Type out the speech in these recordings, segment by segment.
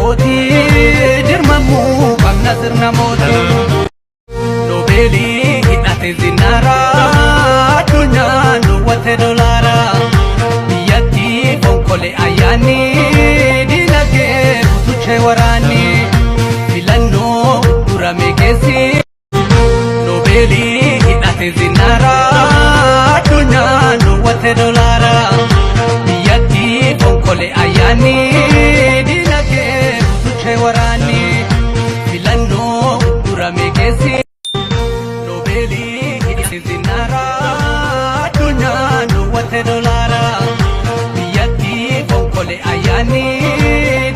Abbootii dirmamuu qabna sirna mootii. Noobeelii hidhate zinnaara addunyaan dhoowwate dolaara. Biyyatti fonkole ayyaanni dinagdee butuchee waraanni. Filannoo durame keessi. Noobeelii hidhate zinnaara addunyaan dhoowwate dolaara. Biyyatti fonkole ayyaanni dinagdee butuchee waraanni. Filannoo durame keessi. Noobeelii hidhate zinnaara addunyaan dhoowwate dolaara. Biyyatti fonkole ayyaanni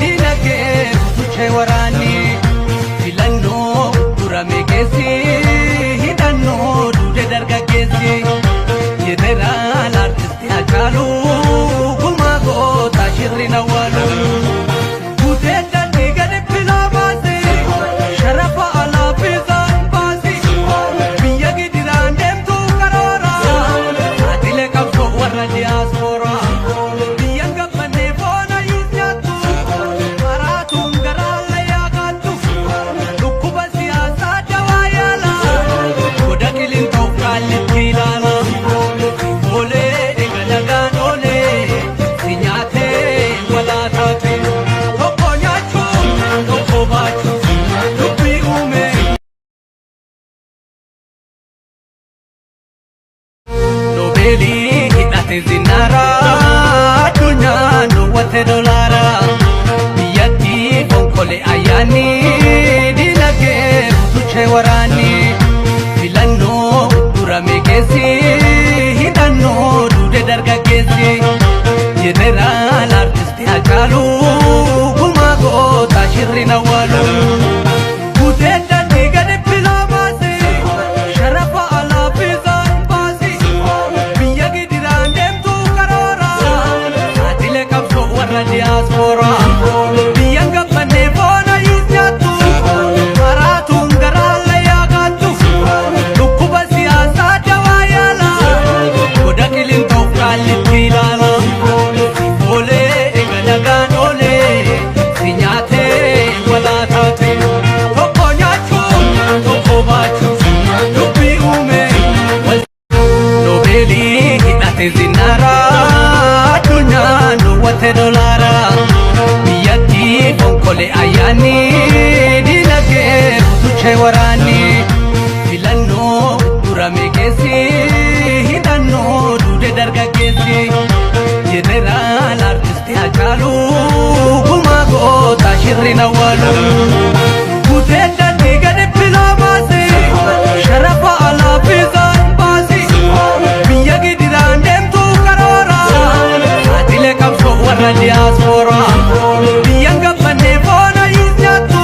dinagdee butuchee waraanni. Filannoo durame keessi hidhannoo duude dargaggeessi. Jeneraal artisti Haacaaluu gumaa goota shirri awwaalu. Guutee daandii gadi filaa baase sharafa alaa fiizaan baasi. Biyya gidiraan deemtu karoora haatilee qabsoo warra diyaaspooraa. Biyyan gabbannee foon ayyuus nyaattu maraatuun garaa layyaa kaattu. Dhukkuba siyaasaa dawaa yaala goda qilintoof qaallitti ilaala. Oolee eega nagaan oolee si nyaatee walaa taate. Tokko nyaachuun tokko baachuun dubbii uume. Noobeelii hidhate zinnaara addunyaan dhoowwate dolaara. Biyyatti fonkole ayyaanni dinagdee butuchee waraanni. Filannoo durame keessi hidhannoo duude dargaggeessi. Jeneraal artisti Haacaaluu gumaa goota shirri awwaalu. Guutee daandii gadi filaa baase sharafa alaa fiizaan baasi. Biyya gidiraan deemtu karoora haatilee qabsoo warra diyaaspooraa. Biyyan gabbannee foon ayyuus nyaattu maraatuun garaa layyaa kaattu. Dhukkuba siyaasaa dawaa yaala goda qilintoof qaallitti ilaala. Oolee eega nagaan oolee si nyaatee walaa taate. Tokko nyaachuun tokko baachuun dubbii uume. Noobeelii hidhate zinnaara addunyaan dhoowwate dolaara. Biyyatti fonkole ayyaanni dinagdee butuchee waraanni. Filannoo durame keessi hidhannoo duude dargaggeessi. Jeneraal artisti Haacaaluu gumaa goota shirri awwaalu. Guutee daandii gadi filaa baase sharafa alaa fiizaan baasi. Biyya gidiraan deemtu karoora haatilee qabsoo warra diyaaspooraa. Biyyan gabbannee foon ayyuus nyaattu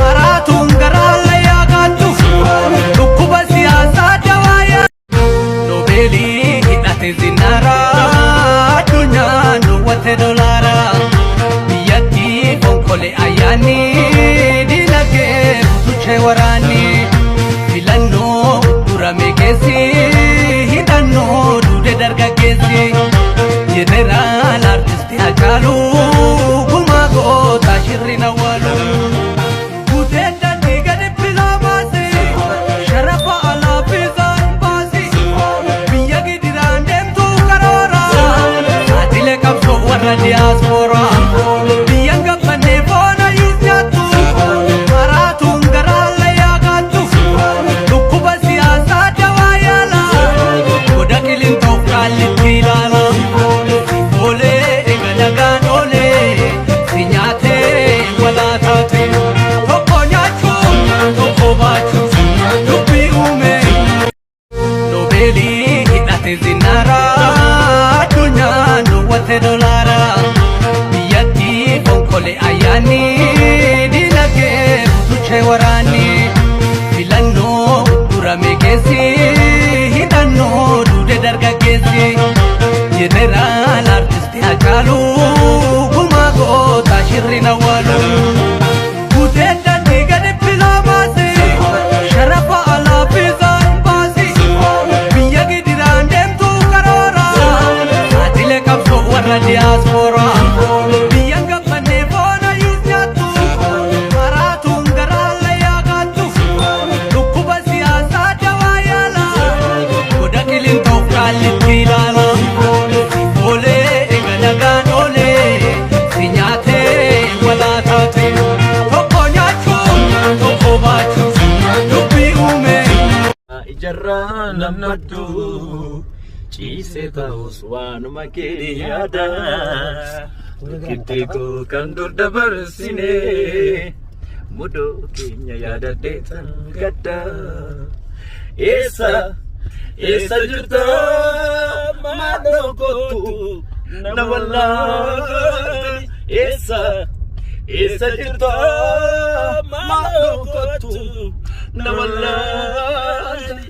maraatuun garaa layyaa kaattu. Dhukkuba siyaasaa dawaa yaala. Noobeelii hidhate zinnaara addunyaan dhoowwate dolaara. Biyyatti fonkole ayyaanni dinagdee butuchee waraanni. Filannoo durame keessi hidhannoo duude dargaggeessi. Jeneraal artisti Haacaaluu gumaa goota shirri awwaalu. Guutee daandii gadi filaa baase sharafa alaa fiizaan baasi. Biyya gidiraan deemtu karoora haatilee qabsoo warra diyaaspooraa. Biyyan gabbannee foon ayyuus nyaattu maraatuun garaa layyaa kaattu. Dhukkuba siyaasaa dawaa yaala goda qilintoof qaallitti ilaala. Oolee eega nagaan oolee si nyaatee walaa. Narraa nammaddu ciisee ta'us waanuma kee yaada. Tokkitti koo kan dur dabarsine mudoo keenya yaadadhee tan gadda. Eessa eessa jirta maaloo kottu na wallaaltani? Eessa eessa jirta maaloo kottu na wallaaltani?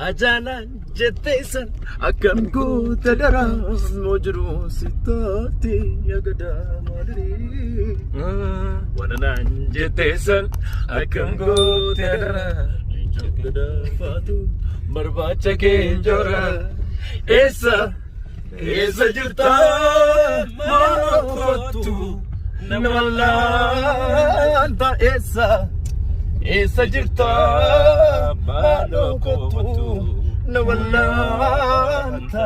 Ajaanaan jettee san akkam goota daraan moo jiru si taate yagadaa maalirii. Wananaan jettee san akkam goota daraan gadaa faatu barbaacha kee jora. Eessa eessa jirta maaloo kottu nama wallaalta? Eessa eessa jirta maaloo kottu na wallaalta?